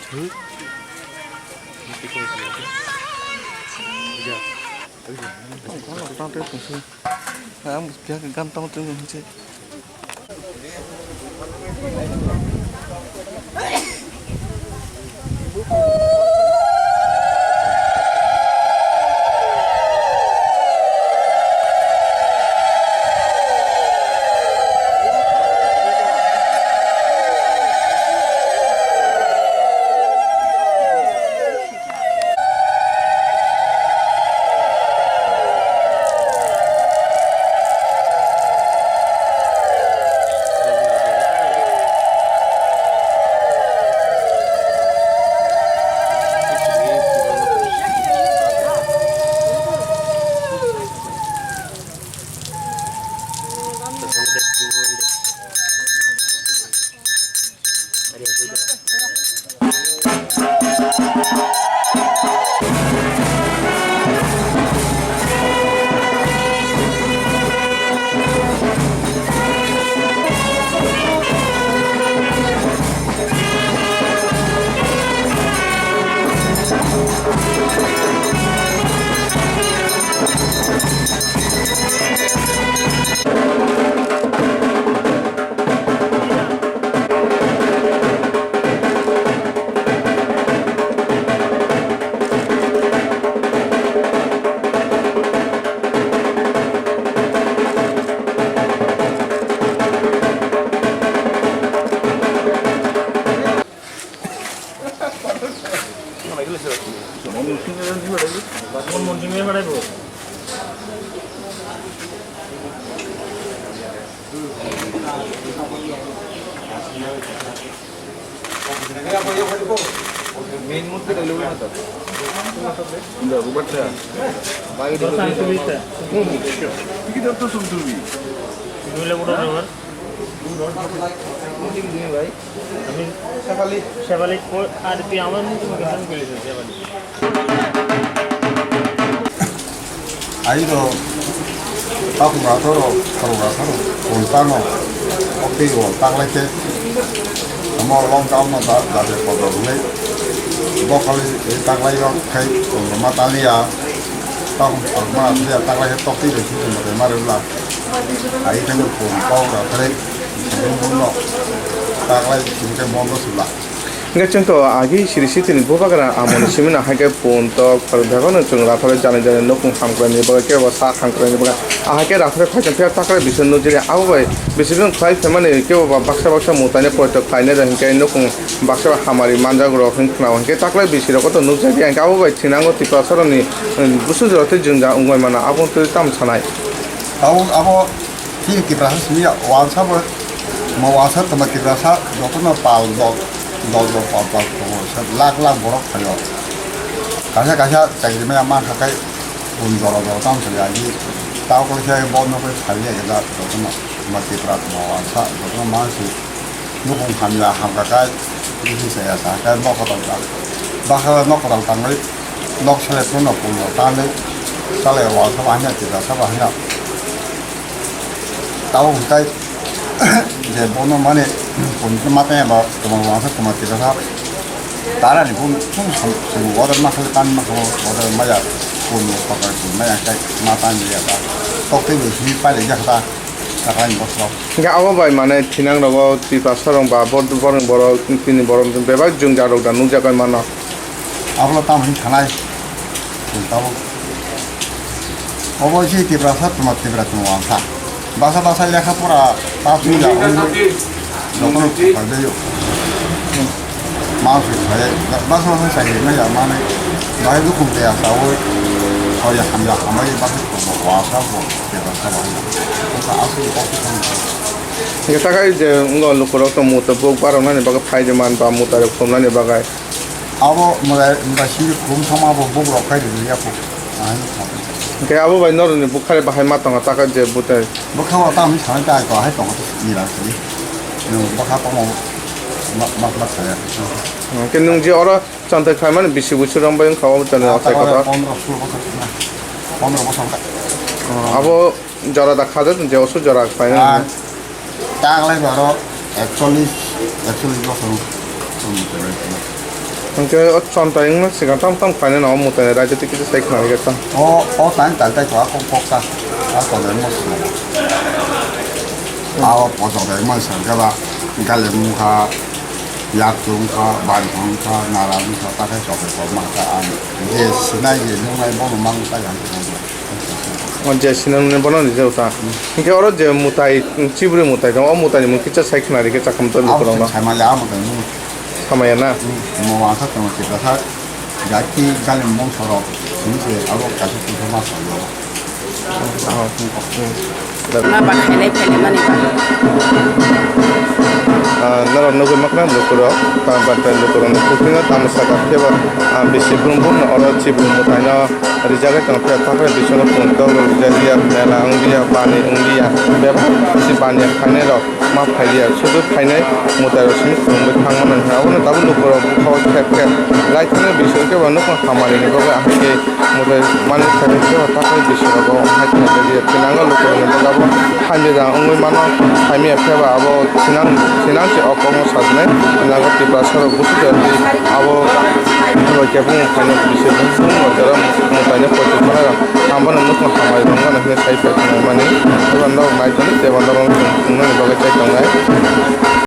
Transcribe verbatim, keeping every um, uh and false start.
Ang keha ke gan tong tong se. Shefali. Shefali, ko-, ar pi amar mutu ke phone kuli se, Shefali. Airo, takhum rathoro, khorok rathoro, phone tangno, o tei o tanglai khe, omo lockdown no da, da de kotor hwnwi, bo kali, e tanglai rok khai, phone ma taliya, takhum phone ma taliya, tanglai khe tok twi bai sini ma tei ma rwla. Ai khe no phone kok rok khlai, phone no taklai sini khe bondo sula. Hingke chwng to agi siri sitini bubagra amoni simino hai khe phone tok bebakno chwng rathore jani jani nukung hamkraini bagwi kebo sak hamkraini bagwi. Ahai khe rathore phaikhe phiya taklai bising nukjagwi abo bai bising khlai phaimani kebo ba baksa baksa mwtaino poito khlainai da hingke nukung baksa hamari manjak rok hwn khna hingke taklai bising rok to nukjakya hingke abo bai thinango Tiprasarokni, um, busu jora tei jwngjal wngwi mano abo twi tamo sanai. Abo, abo Chini Tiprasa simi ya, wansa bo, mo wansa tongma Tiprasa, jotono pal dol, dol dol pal pal tongo, se lakh lakh borok phaio. Kaisa kaisa chakri maya mankha khai, bun jora jora tamo choli agi, tao koi se bo no koi sali ya, jotono, tongma Tipra tongma wansa, jotono mansi. Nukung hamya hamkha khe, bisi saya sa khe nok kotor tang. Baksa nok kotor tangwi, nok sele phano nok pungno tangwi, chale wa sabo hanya tida sabo hanya. Tabo hwnkhe, je bono mane, pungno ma tanya ba, toma wa sa toma tida sa. Tara ni pung, pung sum, sum, water ma khale tan ma khale, water ma ya, pungno kotor pung ma ya khe, ma tanya ya ta. Tok tei bo simi pai le jak ta. Sakani bosrok. Hingke abo bai mane thinang rogo Tiprasa rok ba bor-, borok borok tini borok bebak jwngjal rok da nukjagwi mano. Abono tamo hwn sanai. Tabuk. Obo se Tiprasa tuma Tipra tuma wngkha. Basa basa lekha pora ta sui da wngwi jotono khwpar beyo. Mao se khaye basa basa sai maya mane. Bahai dukhum te asawi. Hoi hamya hamai basa wasa bo. Hingke takhai je wngkha lukurok tongmung tei buk baroknani bagwi phaidi man ba mwtairok thumnani bagwi. Abo mwtai, mwtai siri khum thangma bo bukrok khai rwya kho. Hingke abo bai norokni bukhari bahai ma tongo takhai je bwtai. Bwkha o tamo sanai ta hai tongo nira sini. Bwkha tongma ma ma ma saya. Hingke nwng je oro Chantai khlaimani bisi bwswk rok bai wngkha o jani achai kotor. Pondro solo bosor na. Pondro bosor wngkha. Abo jora da khajato je oso jora khlaina. Taglai baro ekchollis, ekchollis bosor wngkha. Hwnkhe o chontai wngma swkang tamo tamo khlainai no o mwtai raida tei kisa sai khna rwgwi tong. O, o tain tal tai kha kok kok ta. A chontai wngma swkang. A o pochok bai wngma swkang khe ba galem wngkha, yak wngkha, bari wngkha, nara wngkha, ta khe chontai kok ma kha ang. Je sinai je nungnai bono mang ta yang. O je sinai nungnai bono rijak ta. Hwnkhe oro je mwtai, chibri mwtai tongo, o mwtai ni mung kisa sai khna rwgwi chakam ta lukurok no. Sai ma ya mwtai nung. Samaya na? Mo wngkha tongma kiphilsa, jati galem bongsorok, simi se abo kaisa kiphilma salo. Ma ba khainai phainai mani ba. Ah, norok nugwi mankha lukurok, ta-, ba-, ta-, lukurokni puthino tamo saka phiyaba, ah, bisi brum brum no oro chibrum mwtaino rijagwi tongphiya, takhwlai bisingo pungtok rok rijak, mela wngya, bani wngya, bebak bisi baniya khainai rok. Ma phailiya, sudu phainai mwtairok simi khulumwi thangmano hwnwi. Abono tabuk lukurok bwkhao kher kher lai thangwi bising khe bo nukung hamari ni bagwi ahai khe mwtai mani thani khe bo takhai bising rogo hai thangwi liya. Thinango lukurokni bagwi abo hamya jang wngwi mano, hamya phiyaba abo thinang thinang se o kokno sajwnai. Thinango Tiprasa rok busu jora twi abo roi khe bumung phaino bising bumung rok jora mwtaino poito khwlairok. Ang bono nukung hamari rwngmano hwnwi sai phai tongmani. Eba norok nai tongdi, tei eba norok chwng tongnani bagwi chai tongnai.